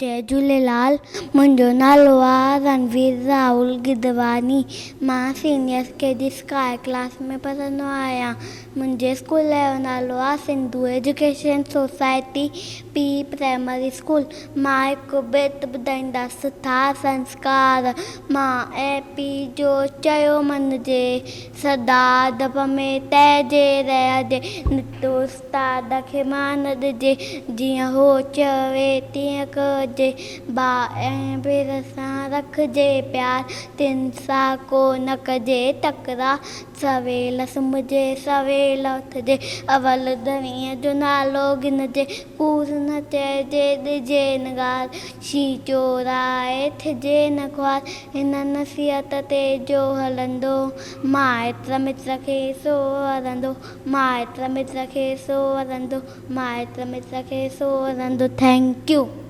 جئي جهوليلال منهنجو نالو آ رنوير راهول گدواني مان senior K G sky class ۾ پڙهندو آهيان منهنجي اسڪول جو نالو آ Sindhu education society P primary school مان هڪ بيت ٻڌائيندس ٿا سنسڪار ماء ۽ پيء جو چيو مڃجي سدا ادب ۾ تهجي رهجي نت استاد کي مان ڏجي، جيئن هو چوي تيئن ڪجي، ڀاء ۽ ڀيڻ سان رکجي پيار، تن سان ڪو نه ڪجي تڪرار، سويل سمهجي سويل اٿجي، اول ڌڻيء جو نالو گهنجي، ڪوڙ نه چئجي ڏجي نه گار، شينهن چورائي ٿجي نه خوار، هن نصيحت تي جو هلندو، مائٽ مٽ کي سو ورندو. مائٽ مٽ کي سو ورندو مائٽ مٽ کي سو ورندو thank you.